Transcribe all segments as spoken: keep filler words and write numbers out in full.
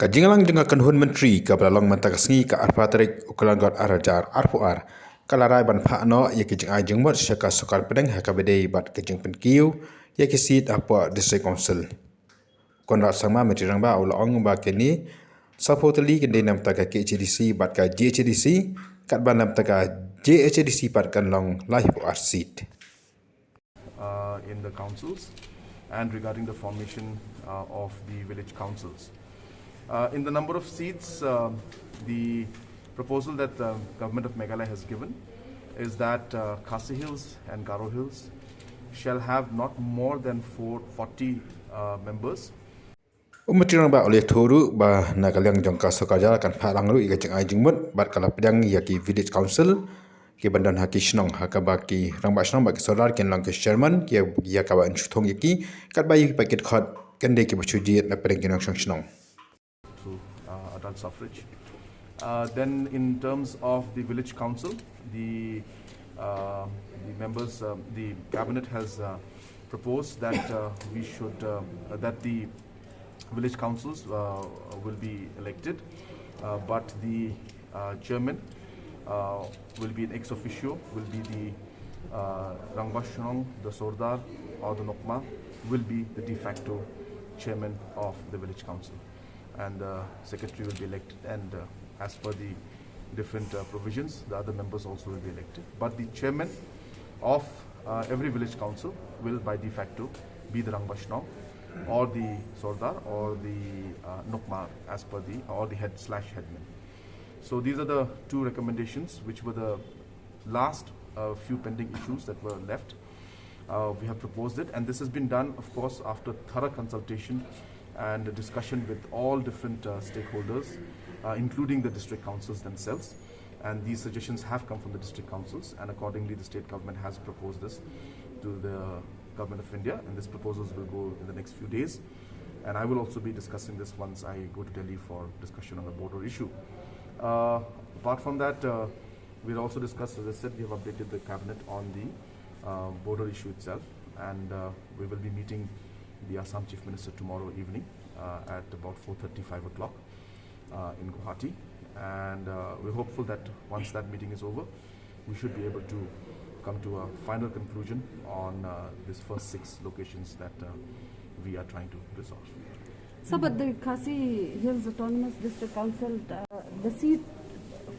Ka jingïalang jong ka kynhun myntri kaba la long mynta ka sngi ka arphew tarik u Kyllalyngkot arhajar arphew ar ka la rai ban phah noh ïa ka jingai jingmut sha ka sorkar pdeng ha kaba ïadei bad ka jingpynkiew ïa ki seat hapoh District Council. Conrad Sangma, Myntri Rangbah, u la ong ba kine sawphew tylli kin dei na bynta ka KHADC bad ka JHADC, katba na bynta ka JHADC pat kan long laiphew ar seat. Uh, in the councils and regarding the formation uh, of the village councils. Uh, in the number of seats, uh, the proposal that the government of Meghalaya has given is that uh, Khasi Hills and Garo Hills shall have not more than four, forty uh, members. U Myntri Rangbah u la ïathuh ruh ba na ka liang jong ka sorkar jylla kan phah lang ruh ïa ka jingai jingmut bad ka la pdiang ïa ki village council ki ban don ha ki shnong ha kaba ki rangbah shnong bad ki sordar kin long ki chairman ki ïa kaba yn shu thung ïa ki katba ïa ki paid khot kan dei kiba shu jied na pdeng ki nongshong shnong. Through uh, adult suffrage. Uh, then, in terms of the village council, the uh, the members, uh, the cabinet has uh, proposed that uh, we should uh, that the village councils uh, will be elected, uh, but the uh, chairman uh, will be an ex officio, will be the uh, Rangbah Shnong, the Sordar, or the Nokma will be the de facto chairman of the village council, and the secretary will be elected, and uh, as per the different uh, provisions, the other members also will be elected. But the chairman of uh, every village council will, by de facto, be the Rangbah Shnong or the Sordar or the uh, Nokma, as per the, or the head slash headman. So these are the two recommendations which were the last uh, few pending issues that were left. Uh, we have proposed it, and this has been done, of course, after thorough consultation and discussion with all different uh, stakeholders, uh, including the district councils themselves. And these suggestions have come from the district councils, and accordingly, the state government has proposed this to the government of India, and these proposals will go in the next few days. And I will also be discussing this once I go to Delhi for discussion on the border issue. Uh, apart from that, uh, we'll also discuss, as I said, we have updated the cabinet on the uh, border issue itself, and uh, we will be meeting the Assam Chief Minister tomorrow evening uh, at about four thirty, five o'clock uh, in Guwahati, and uh, we're hopeful that once that meeting is over, we should be able to come to a final conclusion on uh, these first six locations that uh, we are trying to resolve. So, but the Khasi Hills Autonomous District Council, uh, the seat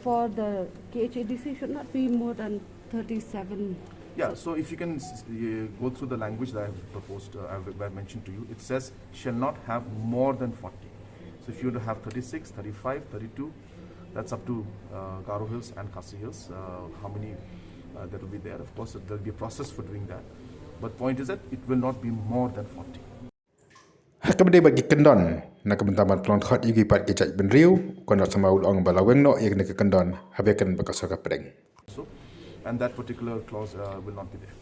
for the KHADC should not be more than thirty-seven. Yeah, so if you can s- uh, go through the language that I have proposed, uh, I've, I've mentioned to you, it says shall not have more than forty. So if you want to have thirty-six, thirty-five, thirty-two, that's up to uh, Garo Hills and Khasi Hills, uh, how many uh, that will be there. Of course, there'll be a process for doing that. But point is that it will not be more than forty. Ha kaba ïadei bad ki kyndon na ka bynta ban pynlong khot ïa ki pat ki jaitbynriew, Conrad Sangma u la ong ba la weng noh ïa kane ka kyndon ha ba ïakynduh bad ka sorkar pdeng. So, and that particular clause uh, will not be there.